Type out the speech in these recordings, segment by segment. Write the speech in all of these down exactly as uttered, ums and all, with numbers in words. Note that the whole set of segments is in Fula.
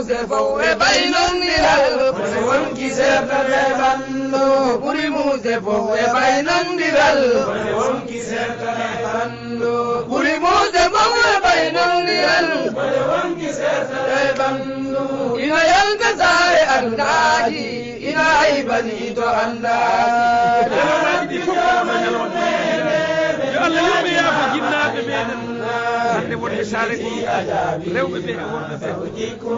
Muuse fof e baynondiral, kono wonki seertata e ɓanndu. Ɓuri muuse fof e baynondiral, kono wonki seertata e ɓanndu. Ɓuri muuse fof e baynondiral, kono wonki seertata e ɓanndu. Ina yalta saare alkaaji, ina haybani to anndaani. Yo Allah yurme yaafo jinnaaɓe meɗen. Hannde wonɓe saare ɗi, rewɓe ɓe e worɓe ɓe.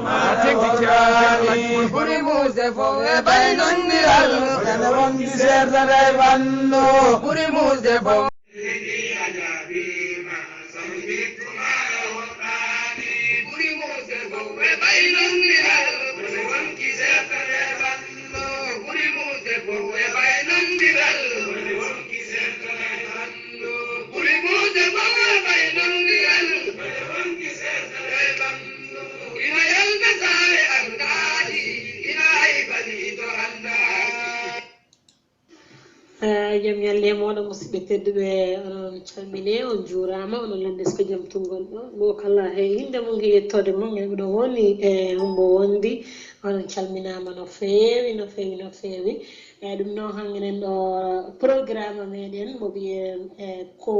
Haa teŋti ceerno Alhaji Umar. Ɓuri muuse fof e baynondiral, kono wonki seertata e ɓanndu. Ɓuri muuse fof. Eh, jam ñalle e mooɗon, musidɓe tedduɓe, onon calmine, on juuraama, onon landes ko jam tungol ɗo. Mo kala he innde mum, he yettoode mum, e ɗo woni, e hombo wondi, onon calminaama no feewi, no feewi, no feewi. E ɗum noon, han enen ɗo programme meɗen mo mbiyen, e ko,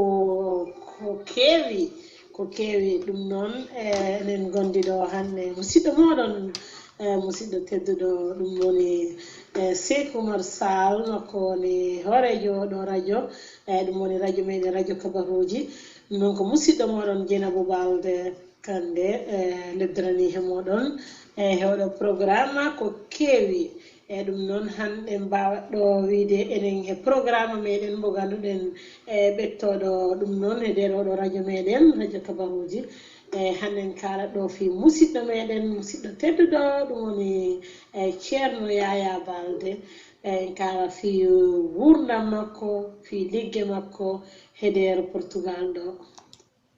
ko keewi, ko keewi. Ɗum noon, e enen gondi ɗo hannde, musidɗo mooɗon, e musidɗo tedduɗo, ɗum woni, e Seek Umar Sall, makko woni hooreejo ɗo radio, e ɗum woni radio meɗen, radio kabaruuji. Ɗum noon ko musidɗo mooɗon Jeynabou Balde Kande, e lebdoranii he mooɗon, e he oɗo programme ko keewi. E ɗum noon, hannde mbaawat ɗo wiyde enen he programme meɗen mo ngannduɗen, e ɓettooɗo ɗum noon he nder oɗo radio meɗen, radio kabaruuji. E hannde en kaalat ɗo fii musidɗo meɗen, musidɗo tedduɗo, ɗum woni, e Ceerno Yaya Balde. E en kaala fii nguurndam makko, fii ligge makko he nder Portugal ɗo.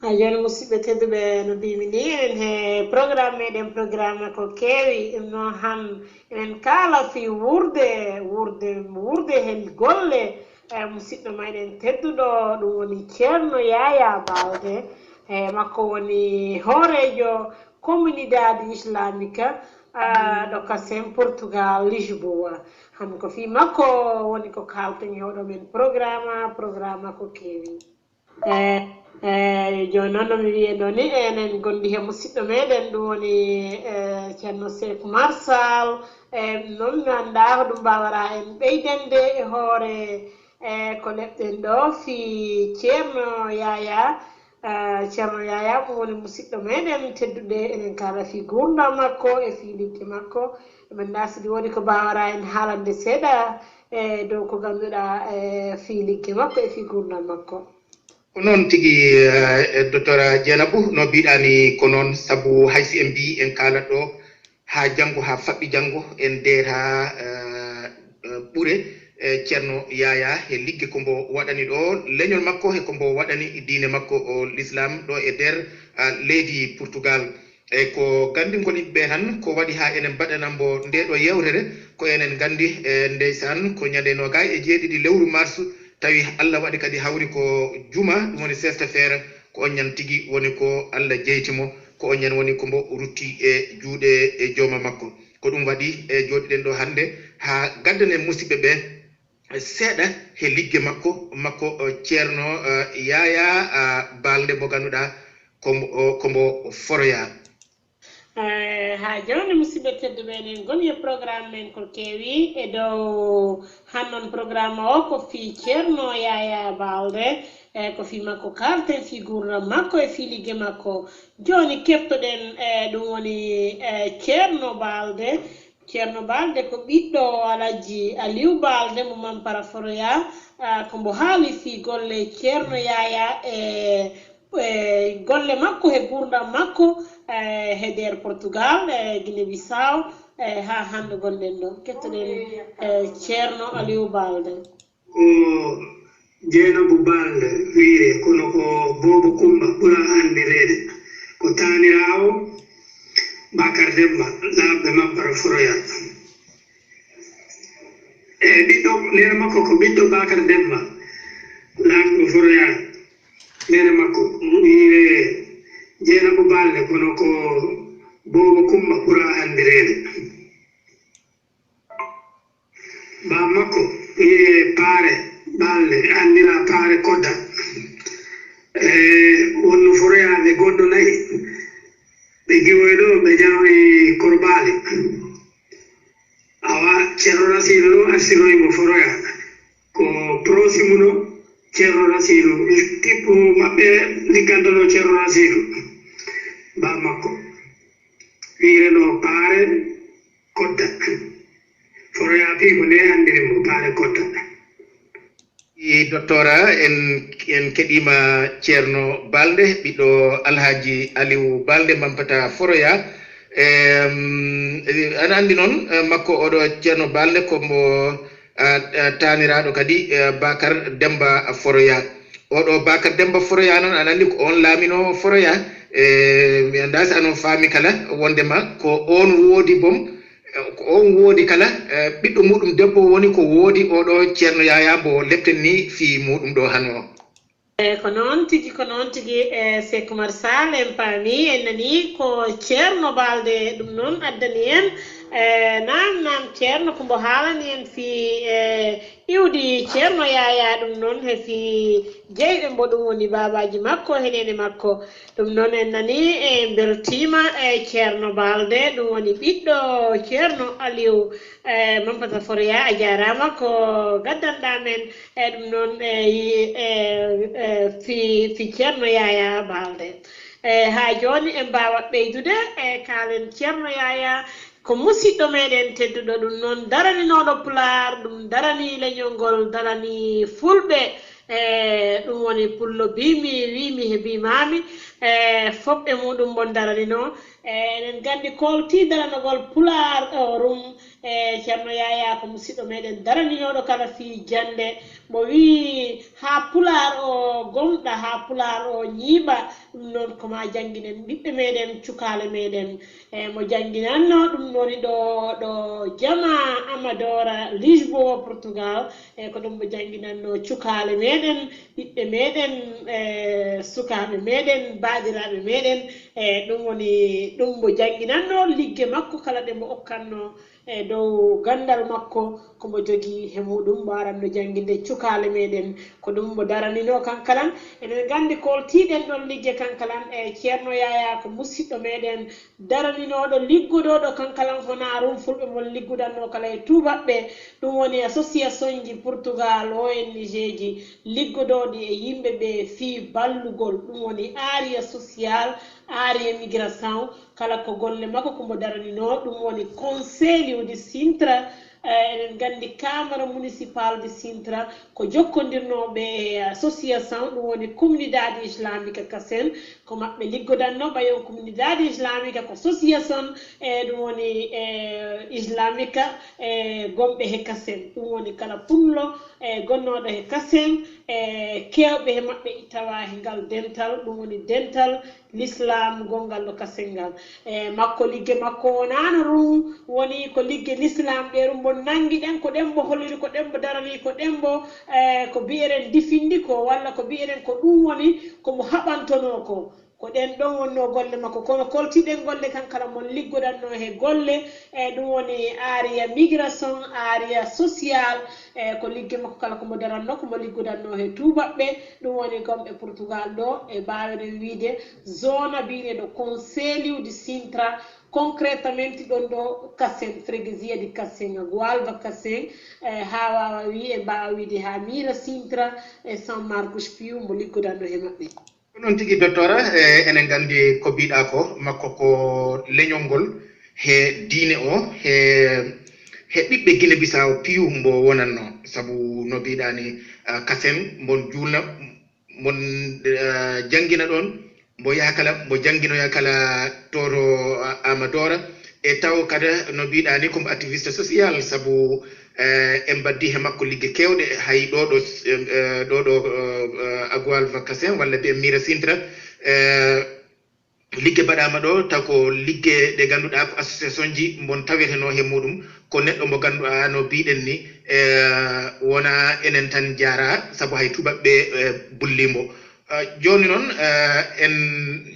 A jooni, musidɓe tedduɓe, no mbiimi ni, enen he programme meɗen, programme ko keewi. Ɗum noon, han enen kaala fii wuurde, wuurde, wuurde he golle, e musidɗo meɗen tedduɗo, ɗum woni Ceerno Yaya Balde, e makko woni hooreejo Comunidade Islamique, a, ɗo kasen Portugal, Lisboa. Han ko fii makko woni ko kaalten he oɗo men programme, programme ko keewi. E, e, jooni noon, no mi wiyi ɗo ni, enen gondi he musidɗo meɗen, ɗum woni, e, Ceerno Seek Umar Sall. E, noon mi anndaa ko ɗum mbaawara en ɓeydande e hoore, e, ko leɓɗen ɗo fii Ceerno Yaya. E, Ceerno Yaya, ɗum woni musidɗo meɗen tedduɗo, enen kaala fii nguurndam makko e fii ligge makko. Mi anndaa si ɗum woodi ko mbaawara en haalande seeɗa, e, dow ko ngannduɗaa, e, fii ligge makko e fii nguurndam makko. Ko noon tigi, eh, eh, Docteur Jeynabou, no mbiɗaa ni ko noon, sabu hay si en mbii en kaalat ɗo haa janngo, haa faɓɓi janngo, en ndeeraa, eh, eh, ɓure, eh, Ceerno Yaya he ligge ko mbo waɗani ɗo leñol makko, he ko mbo waɗani diine makko o Lislaam ɗo e nder, ah, leydi Portugal. Eyi, ko ganndingol yimɓe ɓee tan, ko waɗi haa enen mbaɗana mbo ndee ɗoo yeewtere. Ko enen nganndi, e ndeysaan, ko ñande noogaay e jeeɗiɗi lewru mars, tawi Allah waɗi kadi hawri ko juma, ɗum woni sesta feere, ko oon ñan tigi woni ko Allah jeyti mo, ko oon ñan woni ko mbo rutti e juuɗe e jooma makko. Ko ɗum waɗi e jooɗiɗen ɗoo hannde haa gaddanen musidɓe ɓee seeɗa he ligge makko, makko, o, Ceerno, eh, Yaya, ah, Balde mo ngannduɗaa ko mbo, o, ko mbo foroyaa. Eh, haa jooni, musidɓe tedduɓe, enen ngoni e programme men ko keewi e dow hannon programme o ko fii Ceerno Yaya Balde, e ko fii makko kaalten, fii nguurndam makko e fii ligge makko. Jooni keɓtoɗen, e ɗum woni, e Ceerno Balde. Ceerno Balde ko ɓiɗɗo Alhaji Aliou Balde mo Mampara Foroyaa, ah, ko mbo haali fii golle Ceerno Yaya e, e golle makko he nguurndam makko, e he nder Portugal, e Guinée Bissau, e haa hannde ngonɗen ɗo. Keɗtoɗen, e Ceerno Aliou Balde. Ko Jeynabou Balde wiyee, kono ko Boobo Kummba ɓuraa anndireede. Ko taaniraawo Bakar Demmba, laamɓe Mampara Foroyaa. Eyi, ɓiɗɗo, neene makko ko ɓiɗɗo Bakar Demmba, laamɗo Foroyaa. Neene makko wiyee Jeynabou Balde, kono ko Boobo Kumba ɓuraa anndireede. Baa makko wiyee Paare Balde, anndiraa Paare Kodda. E wonno foroyaaɓe goɗɗo nayi. Ɓe giwoy ɗo, ɓe jaroy korbaali. Awa, Ceerno Rasiidu ɗo arsiroy mo foroyaa. Ko proche mum o Ceerno Rasiidu, tippu maɓɓe liggantono Ceerno Rasiidu. Baa makko wiyre no Paare Kodda. Foroyaa Piiko nde anndiri mo Paare Kodda. I Doctora, en en keɗiima Ceerno Balde, ɓiɗɗo Alhaji Aliou Balde, Mampata Foroyaa. Em, ana anndi noon, eh, makko oɗo Ceerno Balde ko mbo, ah, ah, taaniraaɗo kadi, eh, Bakar Demba Foroyaa. Oɗo Bakar Demba Foroyaa noon, ana anndi ko oon laaminoo Foroyaa. E mi anndaa si ano faami kala, wonndema ko oon woodi boom, eh, ko oon woodi kala, eh, ɓiɗɗo muuɗum debbo woni ko woodi oɗo Ceerno Yaayaa mbo lepten nii fii muuɗum ɗo hano o. E ko noon tigi, ko noon tigi, e Seek Umar Sal, en paami, en nanii ko Ceerno Balde ɗum noon addani en. E naam, naam, Ceerno ko mbo haalani en fii e iwdi Ceerno Yaayaa ɗum noon he fii jeyɓe mbo ɗum woni baabaaji makko he neene makko. Ɗum noon en nanii e mbeltiima e Ceerno Balde ɗum woni ɓiɗɗo Ceerno Aliou e Mampata Foroyaa, a jaaraama ko gaddanɗaa men. E ɗum noon e fii fii Ceerno Yaayaa Balde. E haa jooni en mbaawat ɓeydude e kaalen Ceerno Yaayaa ko musiɗɗo meeɗen tedduɗo ɗum noon daraninooɗo Pulaar, ɗum daranii leñol ngol, daranii Fulɓe. E ɗum woni Pullo biimi, wiimi he biimaami, e fof e muuɗum mbo daraninoo. E eɗen nganndi kooltii daranogol Pulaar o rum. E Ceerno Yaayaa ko musiɗɗo meeɗen daraninooɗo kala fii jannde, mbo wii haa Pulaar o gomɗa, haa Pulaar o ñiiɓa, ɗum noon ko maa jannginen ɓiɓɓe meeɗen, cukaale meeɗen. E mo jannginannoo ɗum woni ɗo ɗo Jama Amadora Lisboa Portugal. E ko ɗum mbo jannginannoo cukaale meeɗen, ɓiɓɓe meeɗen, e sukaaɓe meeɗen, baaɗiraaɓe meeɗen. E ɗum woni ɗum mbo jannginannoo ligge makko kala ɗe mbo okkannoo e dow ganndal makko ko mbo jogii he muuɗum, mbo aranno jannginde cukaale meeɗen. Ko ɗum mbo daraninoo kankalan. Eɗen nganndi kooltiiɗen ɗoon ligge kankalan. E Ceerno Yaayaa ko musiɗɗo meeɗen daraninooɗo, liggodooɗo kankalan honaa rum Fulɓe mbo liggudannoo kala e tuubaɓɓe. Ɗum woni associationji Portugal, O N G ji liggodooɗi e yimɓe ɓe fii ballugol. Ɗum woni area social, area migração, kala ko golle makko ko mbo daraninoo. Ɗum woni Conselho de Sintra, eh, eɗen nganndi Câmara Municipal de Sintra ko jokkondirnooɓe e association, ɗum woni Comunidade Islâmica Kasen, ko maɓɓe liggodannoo. Ɓay on Comunidade Islâmica ko association, e ɗum woni e islâmica e gomɓe he Kasen, ɗum woni kala pullo e gonnooɗo he Kasen e keewɓe he maɓɓe tawa he ngal dental, ɗum woni dental Lislaam gonngal ɗo Kasen ngal. E makko, ligge makko wonaano ɗum woni ko ligge Lislaam ɗe ɗum mbo nanngi ɗen, ko ɗen mbo holliri, ko ɗen mbo darani, ko ɗen mbo e ko mbi'eren difindi ko, walla ko mbi'eren ko ɗum woni ko mo haɓantonoo ko. Ko ɗen ɗon wonnoo golle makko, kono koltiɗen golle kan kala mon liggodannoo he golle, e ɗum woni area migration, area social, e ko ligge makko kala ko mo darannoo, ko mo liggodannoo he tuubaɓɓe, ɗum woni gomɓe Portugal ɗo, e mbaawen wiide zona biyeteeɗo Conselho de Sintra, concretamente ɗon ɗo Kasen, freguesia de Kasen, Gualva Kasen, e haa waawa wii, e mbaawa wiide haa Mira Sintra, e São Marcos Pio, mo liggodannoo he maɓɓe. Ko noon tigi, Docteur, e enen nganndi ko mbiɗaa ko, makko ko leñol ngol he diine o, he he ɓiɓɓe Guinée Bissau piyu mbo wonannoo, sabu no mbiɗaa ni, ah, Kasen mbon juulna, mbon, ah, janngina ɗoon, mbo yaha kala, mbo jannginoya kala to to, ah, Amadora. E taw kadi no mbiɗaa ni ko mbo activiste social, sabu eh, en mbaɗdi he makko ligge keewɗe, hay ɗo ɗo, eh, ɗo ɗo, eh, Agualva Kasen walla mbiyen Mira Sintra, eh, ligge mbaɗaama ɗo, taw ko ligge ɗe ngannduɗaa ko association ji mbon tawetenoo he muuɗum, ko neɗɗo mbo ngannduɗaa no mbiɗen ni, eh, wona enen tan njaara, sabu hay tubaɓɓe, eh, bulli mbo. Eh, jooni noon, eh, en,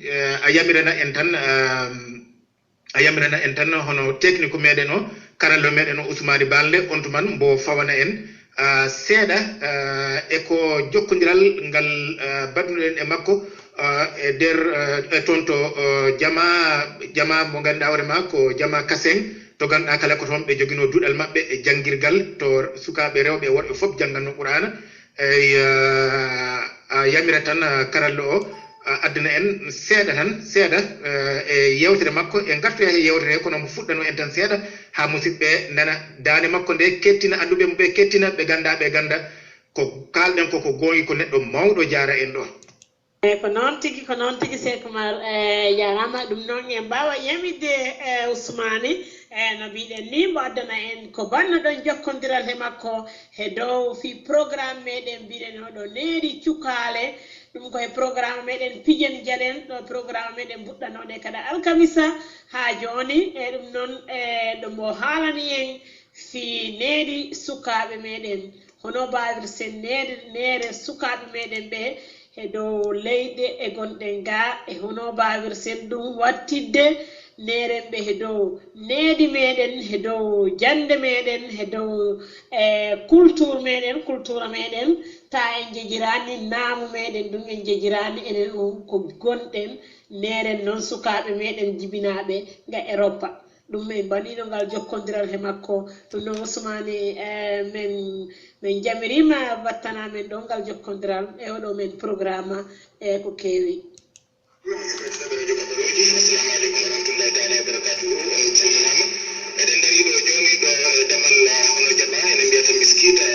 eh, a yamirana en tan, eh, A yamirana en tan hono tekniku meɗen o, karallo meɗen o Usmani Balde, on tuman mbo fawana en ah, seeɗa ah, e ko jokkondiral ngal ah, baɗnuɗen e makko ah, e nder ah, e toon to ah, jama jama mo ganduɗa hoore ma ko jama Kaseng, to ganduɗa kala ko toon ɓe joginoo duɗal maɓɓe e janngirgal to sukaaɓe rewɓe e worɓe fof jannganno Qur'aana. Eyi a yamira tan karallo o addana en seeɗa tan seeɗa e yewtere makko, en ngartoya he yewtere he kono omo fuɗɗano en tan seeɗa haa musidɓe nana daande makko nde, kettina annduɓe mo ɓe kettina ɓe gannda ɓe gannda ko kaalɗen ko ko goonga, ko neɗɗo mawɗo jaara en ɗo. Eyi ko noon tigi ko noon tigi Seek Umar, eyi jaaraama. Ɗum noon en mbaawaa yamidde e Usmaani e no mbiy-ɗen nii mbo addana en ko banno-ɗon jokkondiral he makko he dow fii programme meɗen mbiy-ɗen oɗo needi cukaale. Ɗum ko he programme meɗen pijen jaɗen ɗo programme meɗen mbuɗɗanooɗe kala alkamisa haa jooni. E ɗum noon e ɗo mbo haalani en fii needi sukaaɓe meɗen, hono mbaawirten neede neere sukaaɓe meɗen ɓe he dow leyɗe e gonɗen ga e hono mbaawirten ɗum wattidde neerenɓe he dow needi meɗen he dow jannde meɗen he dow e culture meɗen culture meɗen ta en jejirani naamu meɗen ɗum en jejirani enen on ko gonɗen neeren noon sukaaɓe meɗen jibinaaɓe ga Europa. Ɗum min mbaɗiino ngal jokkondiral he makko. Ɗum noon Usmaani e min min njamiriima battana men ɗo ngal jokkondiral e oɗo men programme e ko keewi. Assalamu aleykum warahmatullahi taala wabarakatuhu. On calminaama. Eɗen ndarii ɗo jooni ɗo e damal hono jaɓa ene mbiyata miskiita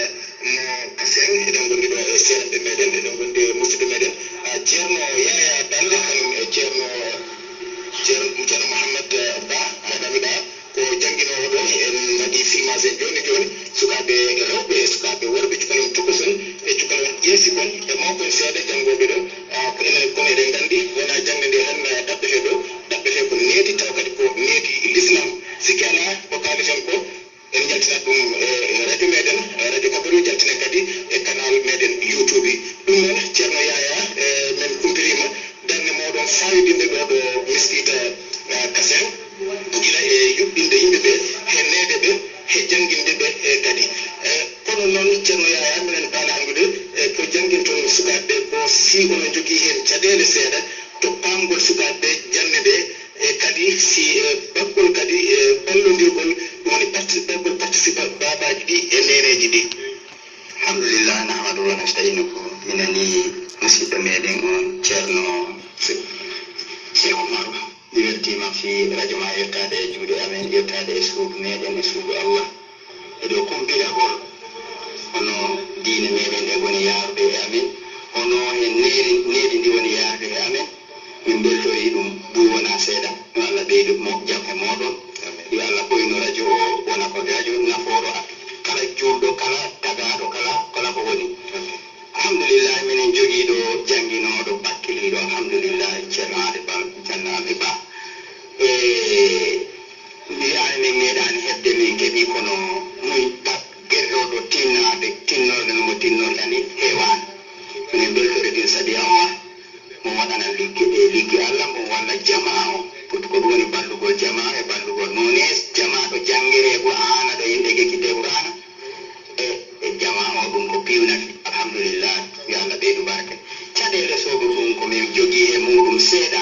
mo Kasen. Eɗen ngondi ɗo e seeranɓe meɗen, eɗen ngondi e musidɗo meɗen Ceerno Yaya Balla, kañum e Ceerno Ceerno Mouhammad Ba mo ɗamiɗa. Ko jannginoowo ɗo en mbaɗi filmage en jooni jooni sukaaɓe rewɓe e sukaaɓe worɓe cukalon tokoson e cukalon ƴeesi kon e mawkon seeɗa janngooɓe ɗo. Ko enen kono eɗen nganndi wonaa jaŋde nde tan ɗaɓɓetee ɗo, ɗaɓɓetee ko needi tawa kadi ko needi l'islam. Sikke alaa ko kaaleten ko en njaltinat ɗum e radio meɗen radio kabari o jaltinen kadi e canal meɗen youtube. Ɗum noon ceerno yaya men kumpiriima darnde mooɗon faawidinnde ɗo ɗo miskiita Kasen gila e yuɓɓinde yimɓe ɓe he neede ɓe he jannginde ɓe kadi. Kono noon ceerno yaya minen paala anndude ko jannginton sukaaɓe ɓe ko si onon njogii heen caɗeele seeɗa to paamgol sukaaɓe ɓe jannde nde e kadi si e baɗgol kadi e ballondirgol ɗum woni participe baɗgol participe baabaaji ɗi e neeneeji ɗi. Alhamdulillah nahmaduhu wa nasta'inuhu. Mi nanii musiɗɗo meɗen on ceerno Seeku Maru. Mi weltiima fii rajo maa irtaade e juuɗe amen, irtaade e suudu meɗen e suudu Allah. E ɗo kumpitagol hono diine meɗen ɗen woni yaarude e amen, hono e needi needi ndi woni yaarude e amen. Min mbeltorii ɗum buy wonaa seeɗa. Yo Allah ɓeydu moƴƴam he mooɗon. Yo Allah ɓoynu rajo o wona ko rajo nafooɗo kala juulɗo, kala tagaaɗo, kala kala ko woni. Alhamdulillahi minen jogii ɗo jannginooɗo bakkiliiɗo alhamdulillahi ceerno Aade Ba Janna Ami Ba. E mi wiyaani min meeɗaani heɓde min keɓii kono muy pat gertoɗo tinnaade tinnorɗe no mo tinnorta ni heewaani. Minen mbeltorii ɗum sabi Allah mo waɗana ligge ɗe ligge Allah mbo walla jamaa o. Pour ko ɗum woni ballugol jamaa e ballugol noone jamaa ɗo janngiree Qur'aana ɗo yimɓe gekkitee Qur'aana e e jamaa o ɗum ko piiwnati alhamdulillah yo Allah ɓeydu barke. Caɗeele soodu ɗum ko min jogii e muuɗum seeɗa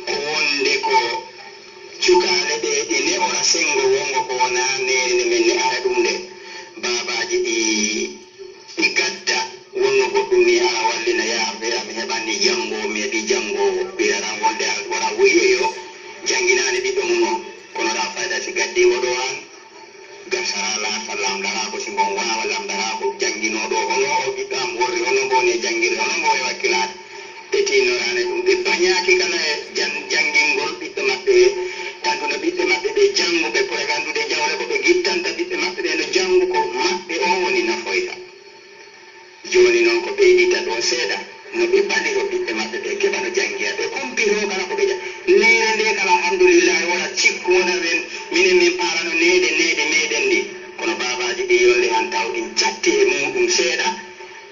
ko wonde ko cukaale ɗe ɗi ne'ora senngo wonngo ko wonaa neene men ne'ara ɗum nde baabaaji ɗi ɗi gadda wonno goɗɗum ni ara wallina yaarude e am heɓanni janngo mi heɓi janngoowo ɓiraran wonde wara woyi e yo jannginaani ɓiɗɗo mum o kono ɗa fayda si gaddiimo ɗo an garsara laata lamndaraako si mbon waawa lamndaraako jannginooɗo o hono o ɓiɗɗo am worri hono mbo woni e janngirde hono mbo woni e wakkilaade ɓe tinnoraani ɗum ɓe pañaaki kala e janngingol ɓiɓɓe maɓɓe ɓe tantu no ɓiɓɓe maɓɓe ɓe janngu ɓe ɓura ganndude jawle ko ɓe gittanta ɓiɓɓe maɓɓe ɓe no janngu ko maɓɓe on woni nafoyta. Jooni noon ko ɓeydita ɗoon seeɗa no ɓe balliro ɓiɓɓe maɓɓe ɓe keɓa no janngira ɓe kumpitoo kala ko ɓe janngi. Neere ndee kala alhamdulillahi wonat cikku wonat en minen min paalano needi needi meeɗen ndi kono baabaaji ɗi yolnde han taw ɗin catti e muuɗum seeɗa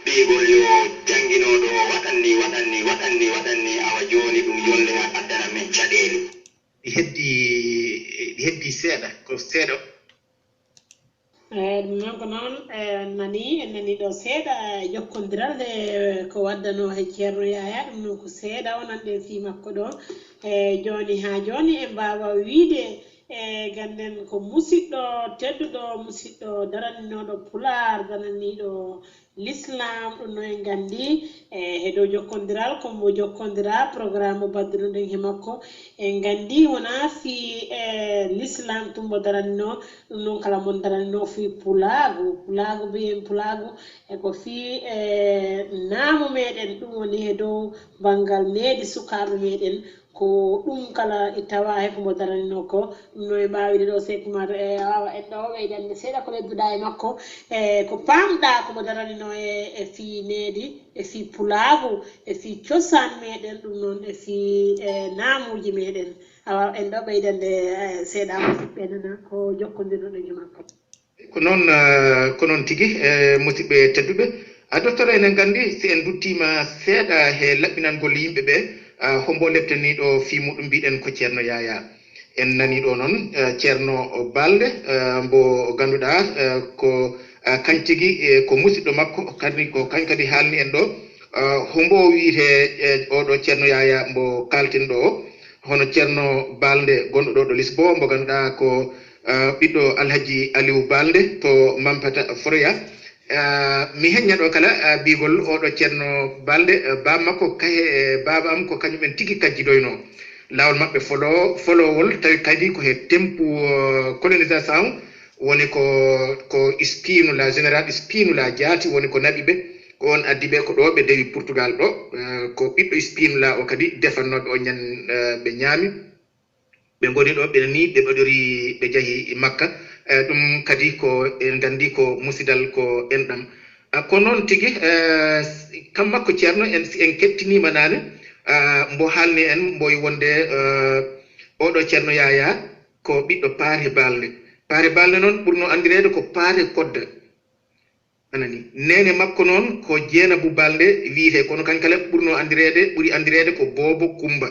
ɓiygol yo jannginooɗo o waɗan nii waɗan nii waɗan nii waɗan nii awa jooni ɗum yolnde han addanan men caɗeele. Heddi Heddi seeɗa, ko seeɗa. Eyi, ɗum noon ko noon, e, nani, en nani ɗo seeɗa, e, jokkondiral nde ko waddano he Ceerno Yaya, ɗum noon ko seeɗa o nanɗen fii makko ɗo. E, jooni haa jooni en mbaawa wiide, e, ngannden ko musiɗɗo tedduɗo, musiɗɗo daraninooɗo Pulaar, daraniiɗo Lislaam, ɗum noon en nganndi, e, he dow jokkondiral, ko mo jokkondira programme mo baddunoɗen he makko. En nganndi wonaa fii, e, Lislaam tun mo daranno, ɗum noon kala mon daranno fii Pulaagu, Pulaagu mbiyen Pulaagu, e ko fii, e, naamu meɗen, ɗum woni he dow banngal needi sukaaɓe meɗen, ko ɗum kala e tawa he ko mo daranno ko, ɗum noon e ɓaawide ɗo Seek Umar, e, a waawa en ɗo ɓeydande seeɗa ko ledduɗaa e makko, e, ko paamɗaa ko mo daranino e, e fii needi, e fii Pulaagu, e fii cosaan meɗen, ɗum noon e fii, e, naamuuji meɗen. A waawa en ɗo ɓeydande, e, seeɗa musiɗɓe nana ko jokkondirnoɗen e makko. Ko noon, eh, ko noon tigi, e, musiɗɓe tedduɓe. A, Docteur, enen nganndi si en nduttiima seeɗa he laɓɓinangol yimɓe ɓe, ah, hombo leptanii ɗo fii muɗum mbiɗen ko Ceerno Yaya. En nanii ɗo noon, eh, Ceerno Balde, eh, mbo ngannduɗaa, eh, ko, eh, kañ tigi, eh, ko musiɗɗo makko, kadi ko kañ kadi haalni en ɗo, eh, hombo wiyetee, eh, oɗo Ceerno Yaya mbo kaalten ɗo o. Hono Ceerno Balde gonɗo ɗo ɗo Lisbo, mbo ngannduɗaa ko, eh, ɓiɗɗo Alhaji Aliou Balde to Mampata Foroya. Eh, mi heñña ɗo kala, eh, biigol oɗo Ceerno Balde, eh, baaba makko kahe, eh, baaba am ko kañum en tigi kajjidoyno. Laawol maɓɓe folo-, folowol, tawi kadi ko he tempu, eh, colonisation, woni ko, ko Spínola, général Spínola jaati, woni ko naɓi ɓe, ko on addi ɓe, ko ɗo ɓe dewi Portugal ɗo, eh, ko ɓiɗɗo Spínola o kadi defannooɓe o ñan, eh, ɓe ñaami. Ɓe ngoni ɗo, ɓe nani, ɓe ɓadori, ɓe njahi Makka. Eh, ɗum kadi ko en nganndi ko musidal, ko enɗam. Ah, ko noon tigi, eh, kam makko Ceerno, en, si en kettiniima naane, ah, mbo haalni en, mbo wonde, eh, oɗo Ceerno Yaya ko ɓiɗɗo Paate Balde. Paate Balde noon ɓurno anndireede ko Paate Kodda. A nanii? Neene makko noon ko Jeenabu Balde wiyetee, kono kañ kala ɓurno anndireede, ɓuri anndireede ko Boobo Kummba.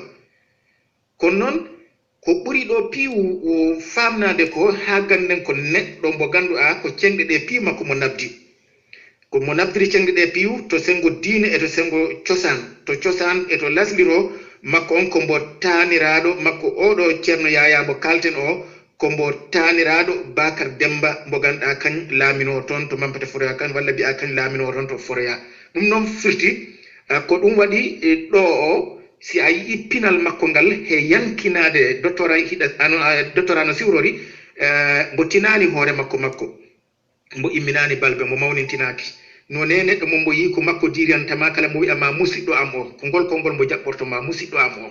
Kono noon, ko ɓuri ɗo piiwu o faamnaade ko, haa ngannden ko neɗɗo mbo ngannduɗaa ko ceŋɗe ɗe piiw makko mo nabdi. Ko mo nabdiri ceŋɗe ɗe piiw to senngo diine e to senngo cosaan, to cosaan e to lasliro makko on, ko mbo taaniraaɗo makko oɗo Ceerno Yaya mbo kaalten o, ko mbo taaniraaɗo Bakar Demmba mbo ngannduɗaa kañ laaminoo toon to Mampata Foroya kan, walla mbiyaa kañ laaminoo toon to Foroya. Ɗum noon firti, eh, ko ɗum waɗi, eh, ɗo o, si a yi'i pinal makko ngal he yankinaade doctorat hiɗa, ano, eh, doctorat no siwrori, eh, mbo tinaani hoore makko makko. Mbo imminaani balbe, mbo mawnintinaaki. No ne neɗɗo mo mbo yi'i ko makko diiriyanta ma kala, mbo wi'a ma musiɗɗo am o. Ko ngol konngol mbo jaɓɓorto ma, musiɗɗo am o.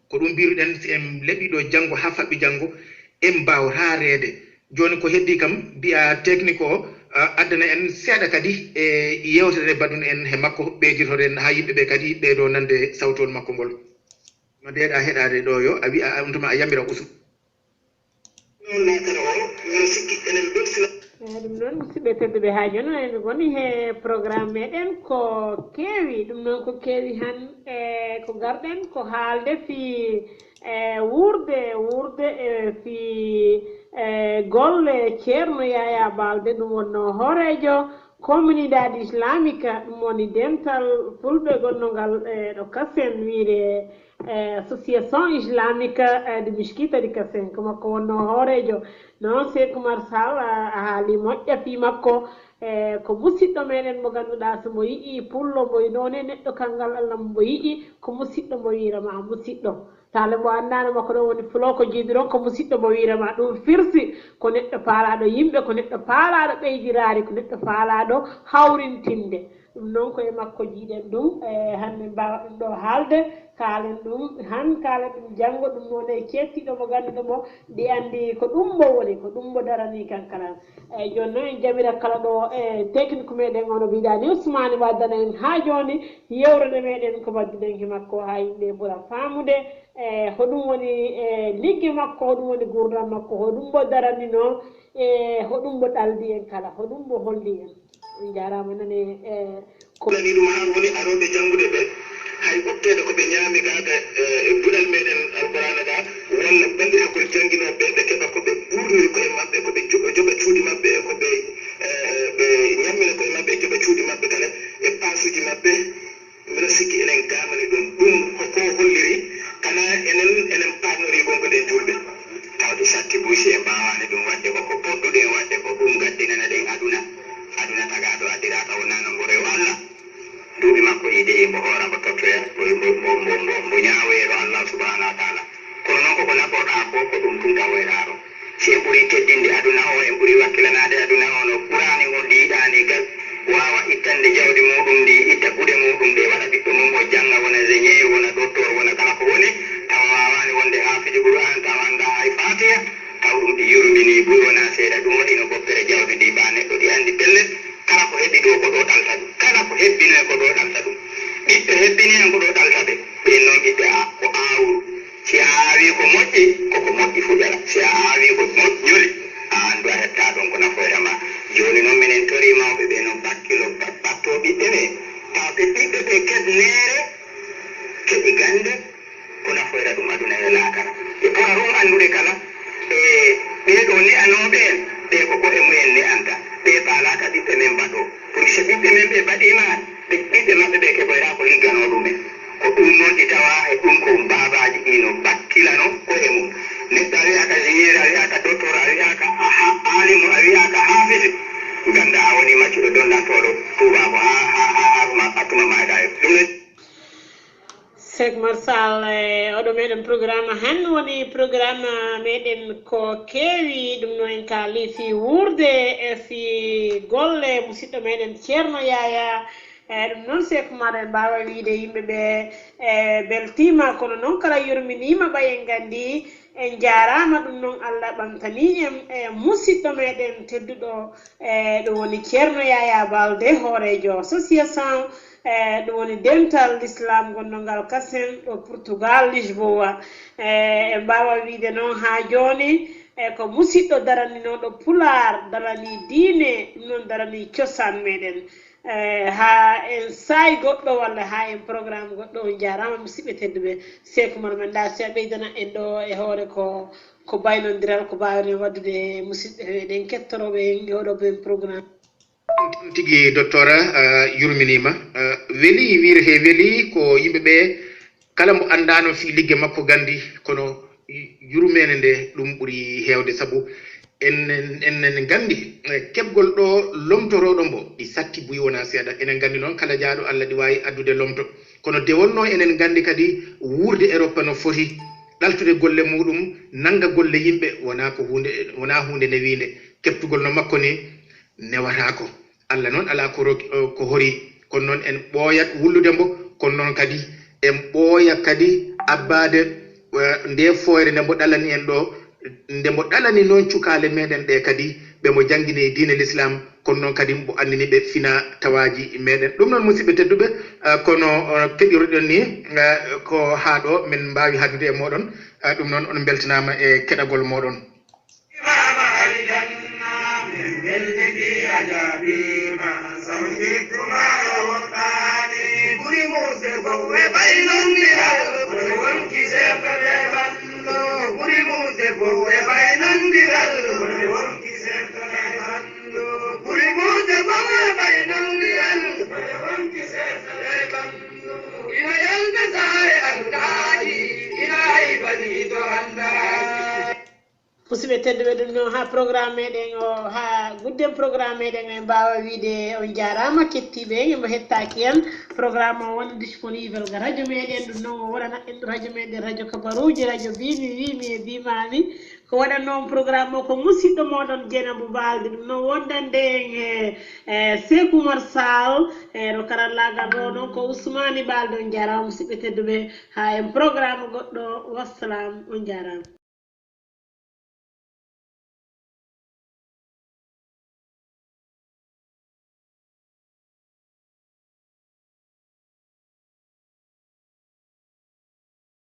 Ko ɗum mbiruɗen, si en leɓi ɗo janngo haa faɓɓi janngo, en mbaawataa reede. Jooni ko heddii kam, mbi'a technique o, ah, addana en seeɗa kadi e yeewtere nde mbaɗun en he makko, ɓeydirtoɗen haa yimɓe ɓe kadi ɓeydo nande sawtol makko ngol. No ndeeɗa heɗaade ɗo yo, a wi'a, a, on tuma a yamira usu. Noon leetar o, miɗo sikki enen belsinaa. Eyi, ɗum noon, musidɓe tedduɓe, haa jooni emi ngoni he programme meɗen ko keewi. Ɗum noon ko keewi han, e ko ngarɗen ko haalde fii, e wuurde, wuurde, e fii, e golle Ceerno Yaya Balde, ɗum wonno hooreejo Comunidade Islamika, ɗum woni dental fulɓe gonnongal, e ɗo Kasen, wiire, e Association Islamique, e de Mesquita de Kasen, ko makko wonno hooreejo. Noon Seek Umar Sall, a, a haali moƴƴa fii makko, e ko musiɗɗo meɗen mo ngannduɗaa, so mo yi'i pullo, mbo yi'i noone neɗɗo kanngal Allah, mbo yi'i ko musiɗɗo, mbo wiira ma musiɗɗo. Taale mbo anndaano makko ɗo woni fulo ko jiiduɗon, ko musiɗɗo mbo wiira ma. Ɗum firti ko neɗɗo paalaaɗo yimɓe, ko neɗɗo paalaaɗo ɓeydiraari, ko neɗɗo paalaaɗo hawrintinde. Ɗum noon ko e makko jiiɗen ɗum, e hannde mbaawa ɗum ɗo haalde, kaalen ɗum han, kaalen ɗum janngo, ɗum noon e ceettiiɗo mo ngannduɗo mo, ɗi anndi ko ɗum mbo woni, ko ɗum mbo daranii kan kala. Eyi, jooni noon en jamira kala ɗo e technique meɗen, ono mbiɗa ni Ousmane waddana en haa jooni yewtere meɗen ko mbadduɗen he makko haa yimɓe ɓura faamude, e hoɗum woni, e ligge makko, hoɗum woni gurdam makko, hoɗum mbo daranino, e hoɗum mbo ɗaldi en kala, hoɗum mbo holli en. En njaaraama nane, e ko Nani ɗum haa woni arooɓe janngude ɓe. Ɓe ɓutteede ko ɓe ñaami gaa ga e duɗal meɗen Alqur'aana gaa, walla banndiragol jannginooɓe ɓe, ɓe keɓa ko ɓe ɓuurniri koye maɓɓe, ko ɓe joɓa cuuɗi maɓɓe, e ko ɓe ɓe ñammina koye maɓɓe, e joɓa cuuɗi maɓɓe kala, e paasuuji maɓɓe. Mbiɗa sikki enen gaamani ɗum. Ɗum ko ko holliri kanaa enen, enen paamnorii gonɗen juulɓe. Tawde satti buy si en mbaawaani ɗum waɗde ko ko poɗɗuɗen waɗde ko ɗum gaddinana ɗen aduna. Aduna tagaaɗo addiraaka wonaa no mbo rew Allah. Duuɓi makko ɗi deyi mbo hoora mbo tottoya mbo mbo mbo mbo mbo ñaawoyee to Allah subhaanahu wa taala. Kono noon koko naɓorɗaa ko ko ɗum tun tawoyɗaa ɗo. Si en ɓurii teddinde aduna o, en ɓurii wakkilanaade aduna o no Quraani ngon ɗi yiɗaa ni gal, waawa ittande jawdi muuɗum ndi, itta gude muuɗum ɗe, waɗa ɓiɗɗo mum o jannga, wona ingénieur, wona docteur, wona kala ko woni, tawa waawaani wonde haafidu Qur'aan, tawa anndaa hay Faatiha, taw ɗum ɗi yurminii buy wonaa seeɗa. Ɗum waɗi no boppere jawdi ndi, ba neɗɗo ɗi anndi pellet, kala ko heɓi ɗo ko ɗo ɗalta ɗum, kala ko hebbinoyi ko ɗo ɗalta ɗum. Ɓiɓɓe hebbini en ko ɗo ɗalta ɓe, ɓeen noon ɓiɓɓe a ko aawru. Si a aawii ko moƴƴi, ko ko moƴƴi fuɗata. Si a aawii ko moƴ- ñoli, a anndu a heɓtaa ɗoon ko nafoyta ma. Jooni noon minen torii mawɓe ɓe no bakkilo ba- ɓattoo ɓiɓɓe ɓe, taw ɓe ɓiɓɓe ɓe keɓ neere, keɓi gannde, ko nafoyta ɗum aduna e laakara. Ɓe pora ɗum anndude kala e ɓee ɗoo ne'anooɓe en, ɓe ko ko'e mumen ne'anta. Ɓe paalaaka ɓiɓɓe men baɗoo. Pour so ɓiɓɓe men ɓe baɗiima, ɓe- ɓiɓɓe maɓɓe ɓe keɓoyraa ko ligganoo ɗumen. Ko ɗum noon ɗi tawaa e ɗum ko baabaaji ɗi no bakkilano ko'e mum. Neɗɗo a wiyaaka ingénieur, a wiyaaka docteur, a wiyaaka ha- aalimu, a wiyaaka haafisu, nganndaa a wonii maccuɗo donndantooɗo tuubaako haa haa haa haa tuma haa tuma maayɗaa. E ɗum noon. Seek Umar Sall, e oɗo meɗen programme hannde woni programme meɗen ko keewi ɗum noon en kaali fii wuurde e fii golle musidɗo meɗen Ceerno Yaaya. E ɗum noon Seek Umar en mbaawa wiide yimɓe ɓe e beltiima kono noon kala yurminiima ɓay en nganndi en njaaraama ɗum noon Allah ɓamtanii en e musidɗo meɗen tedduɗo e ɗum woni Ceerno Yaaya Balde hooreejo association e ɗum woni dental l'islam gonnongal kasen ɗo Portugal Lisboa. E en mbaawa wiide noon haa jooni e ko musiɗɗo daraninooɗo pulaar daranii diine ɗum noon daranii cosaan meɗen. E haa en saa'i goɗɗo walla haa en programme goɗɗo on njaaraama musiɓɓe tedduɓe. Seek Umar men ɗa si a ɓeydana en ɗo e hoore ko ko baynondiral ko mbaawɗen waɗdude e musiɓɓe meɗen kettorooɓe en e oɗo ben programme. Tigi doctora yurminiima. Weli wiir he weli ko yimɓe ɓe kala mbo anndaano fii ligge makko ganndi kono yurmeende nde ɗum ɓuri heewde sabu enen enen nganndi keɓgol ɗo lomtorooɗo mbo ɗi satti buy wonaa seeɗa. Enen nganndi noon kala jaaɗo Allah ɗi waawi addude lomto kono de wonnoo enen nganndi kadi wuurde Eropa no foti ɗaltude golle muuɗum nannga golle yimɓe wonaa ko huunde wonaa huunde newiinde. Keɓtugol no makko nii newataako. Allah noon alaa ko roki ko horii. Kono noon en ɓooyat wullude mbo, kono noon kadi en ɓooya kadi abbaade ndee fooyre nde mbo ɗalani en ɗoo, nde mbo ɗalani noon cukaale meɗen ɗee kadi, ɓe mbo janngini diine Lislaam, kono noon kadi mbo anndini ɓe fina tawaaji meɗen. Ɗum noon musiɓɓe tedduɓe, kono keɗiruɗen nii ko haa ɗoo min mbaawi haaldude e mooɗon, ɗum noon on mbeltanaama e keɗagol mooɗon. Imaama aljanna min weltiti a jaabiima. Sabu njittuma yo woɗɗaani. Ɓuri muusde fof e ɓay nondiral. Kono wonki seeɓa ɓe ɓanndo. Ɓuri muusde fof e ɓay nondiral. Kono wonki seeɓa ɓe ɓanndo. Ɓuri muusde fof e ɓay nondiral. Kono wonki seeɓa ɓe ɓanndo. Ina yalta saare alkaaji. Ina haybani to anndaaki. Musidɓe tedduɓe ɗum noon haa programme meɗen o haa gudden programme meɗen en mbaawa wiide on njaaraama kettiiɓe en emo hettaaki en. Programme o woni disponible ga radio meɗen ɗum noon o wonana en ɗo radio meɗen radio kabaruuji radio bimi wimi e bimami ko waɗatnoo on programme o ko musiɗɗo mooɗon Jeynabou Balde ɗum noon wondande en e e Seek Umar Sall e ɗo karallaagal ɗo noon ko Ousmani Balde on njaaraama musidɓe tedduɓe haa en programme goɗɗo wassalam on njaaraama.